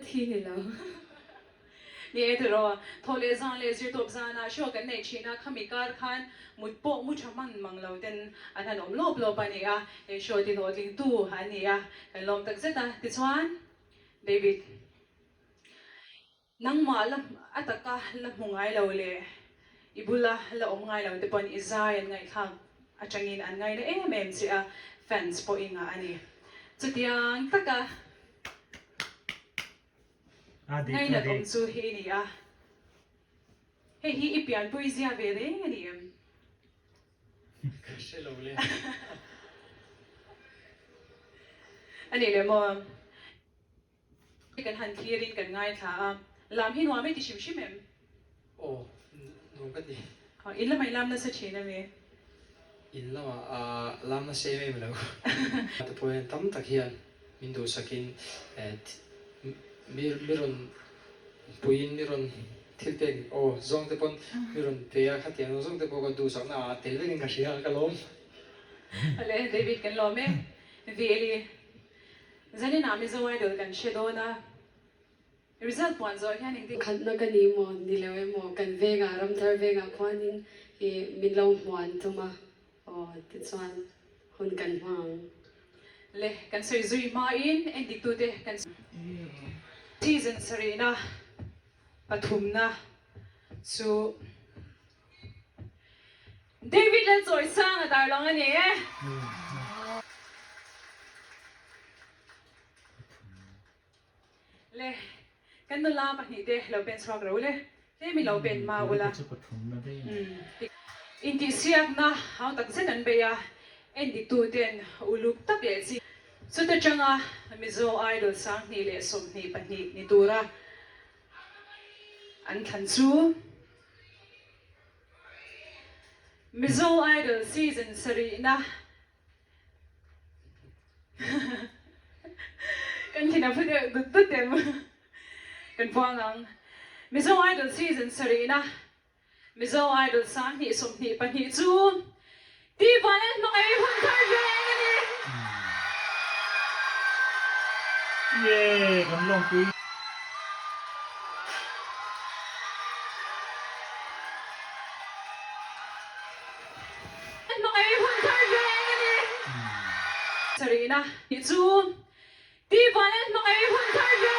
thi ni lo. Ni e tiraw, thaw leh zan leh zirtawp zanah show kan neih thin a, khami kar khan mut pawh mu tha hman mang lo ten an han awm lawp lawp a ni a, he show ti hlawhtlingtu an ni a, kan lawm tak zet a. Tichuan, David, nangmah la a taka la hmu ngai lo leh i bula la awm ngai lo te pawn i zai an ngaihthlak atangin an ngaina em em che a, fans pawh i ngah a ni. Chutiang taka. Ngainat awm chu hi i ni a, hei hi i pianpui zia ve reng a ni em? Ka hre lo le. A nih leh maw? Kan han thlirin kan ngaithla a, lam hi nuam i ti hrim hrim em? Aw, nuam ka ti. In lamah i lam nasa thin a mi? In lamah a lam nasa em em lo. Te pawh hian tam tak hian min duhsakin mi mi rawn puiin mi rawn thil pek aw zawng te pawn mi rawn pe a, khatiang zawng te pawh ka duhsakna ah tel vekin ka hria ka lawm. Awle David kan lawm e. Veli, Zaninah Mizo Idol kan hre dawn a. Result puan zawh hian engtin. Khatna ka ni maw? Ni lo emaw? Kan vengah, Ramthar vengah khuanin i min lo hmuan tum a, aw tichuan hun kan hmang ang. Le, kan sawi zui hmain endiktute kan season sarihna pathumna chu David Lalchawisanga tarlang a ni e. Le, kan nula pahnihte lo pen chhuak ro le, tlem i lo pen hma ula. Intihsiakna hau tak zet an bei a, endiktuten uluk tak leh chi. Chuta tanga Mizo Idol 2022 ni tura an thlan chu Mizo Idol season sarihna Kan thin a phu deuh dut dut em? Kan puang ang. Mizo Idol season sarihna Mizo Idol 2022 chu Tih Vanlalhmangaih hun thar veng a ni. Yay! Kan lawmpui. Hmangaih hun thar veng a ni. Sarihna tih chu Tih Vanlalhmangaih hun thar veng.